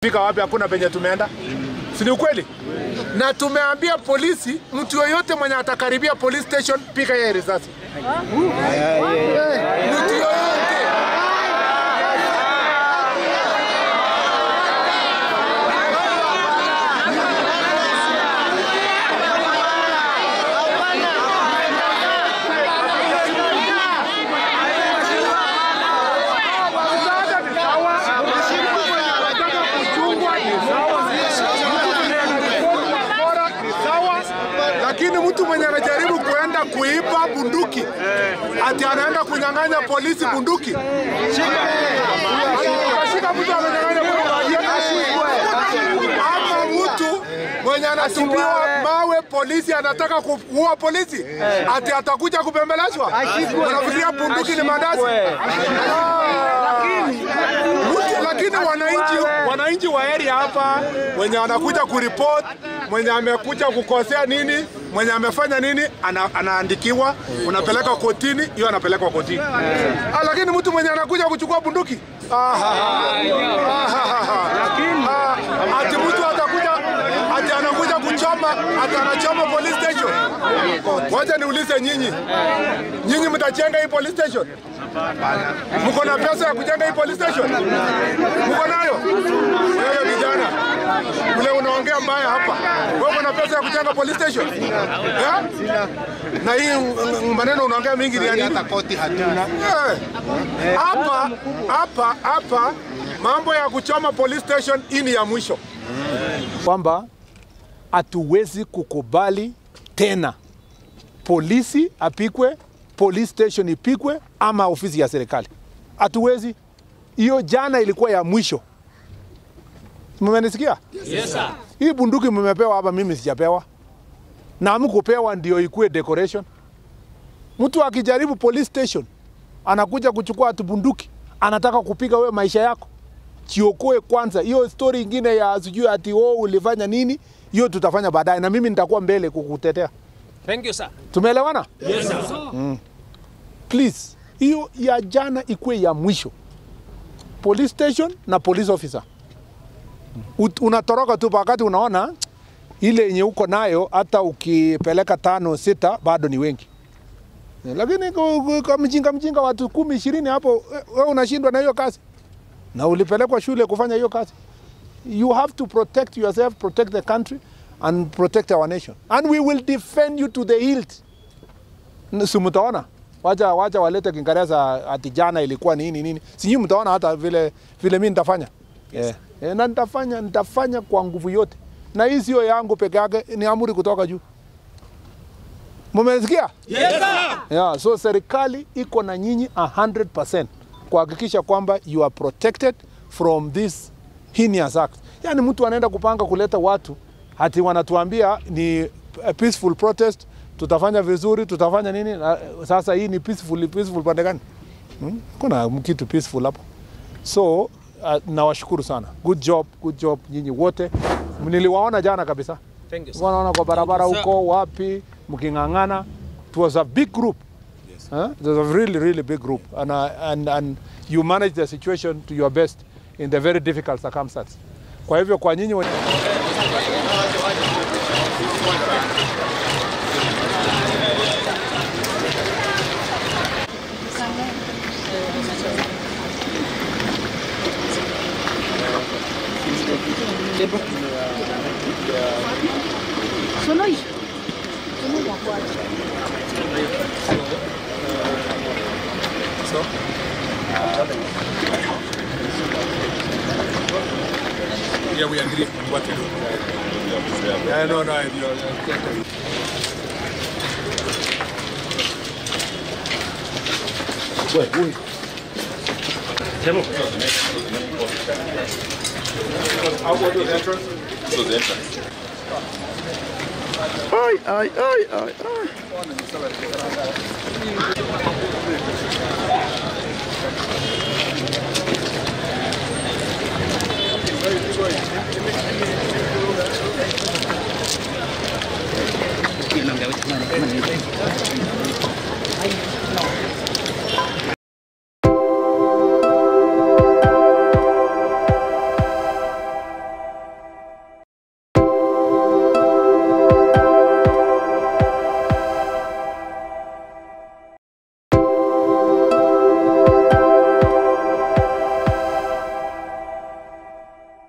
Fika wapi? Hakuna penye tumeenda. Si ni ukweli? Na tumeambia polisi, mtu yoyote mwenye atakaribia police station, piga yeye risasi. Mtu yoyote. Lakini mtu mwenye anajaribu kuenda kuiba bunduki, ati anaenda kunyang'anya polisi bunduki. Shika mtu ananyang'anya bunduki. Ama mtu mwenye anatupiwa mawe polisi anataka kuua polisi, ati atakuja kupembelezwa. Unafikiria bunduki ni mandazi? Lakini wananchi wa area hapa wenye anakuja kuripot, mwenye amekuja kukosea nini, mwenye amefanya nini, anaandikiwa, unapeleka kotini, hiyo anapelekwa kotini. Lakini mtu mwenye anakuja kuchukua bunduki, ati mtu atakuja, ati anakuja kuchoma, ati anachoma police station. Wacha niulize nyinyi. Nyinyi mtajenga hii police station? Mko na pesa ya kujenga hii police station? Mko nayo? Wewe kijana, ule unaongea mbaya hapa. Wewe uko na pesa ya kujenga police station? Eh? Na hii maneno unaongea mingi ni ya nini? Hata koti hatuna. Hapa hapa hapa mambo ya kuchoma police station hii ni ya mwisho. Kwamba hatuwezi kukubali tena polisi apikwe, police station ipikwe ama ofisi ya serikali. Hatuwezi. Hiyo jana ilikuwa ya mwisho. Mmenisikia? Yes sir. Hii bunduki mmepewa hapa, mimi sijapewa. Na hamkupewa ndio ikue decoration. Mtu akijaribu police station anakuja kuchukua atu bunduki, anataka kupiga wewe maisha yako. Chiokoe kwanza. Hiyo story ingine ya sijui ati wewe ulifanya nini, hiyo tutafanya baadaye na mimi nitakuwa mbele kukutetea. Thank you sir. Tumeelewana? Yes sir. Please, hiyo ya jana ikue ya mwisho. Police station na police officer. Unatoroka tu wakati unaona ile yenye uko nayo, hata ukipeleka 5 6 bado ni wengi. Lakini kwa mjinga watu 10 20 hapo, wewe unashindwa na hiyo kazi. Na ulipelekwa shule kufanya hiyo kazi. You have to protect yourself, protect the country and protect our nation. And we will defend you to the hilt. Si mtaona? Wacha walete Kiingereza ati jana ilikuwa nini nini. Si nyinyi mtaona hata vile mimi nitafanya. Yes. Na nitafanya kwa nguvu yote. Na hii sio yangu peke yake, ni amri kutoka juu. Mmesikia? Yes sir. Yeah, so serikali iko na nyinyi 100% kuhakikisha kwamba you are protected from this heinous act. Yaani mtu anaenda kupanga kuleta watu hati wanatuambia ni peaceful protest, tutafanya vizuri, tutafanya nini. Sasa hii ni peaceful pande gani? Kuna kitu peaceful hapo. So nawashukuru sana. Good job nyinyi wote. Niliwaona jana kabisa. Thank you sir. Wanaona kwa barabara huko wapi mkingangana. It was a big group. Yes. It was a really really big group and you managed the situation to your best in the very difficult circumstances. Kwa hivyo kwa nyinyi Yeah, we agree on what to do. Yeah, no, no. Wait. I'll go to the entrance. So the entrance. Ay, ay, ay, ay, ay.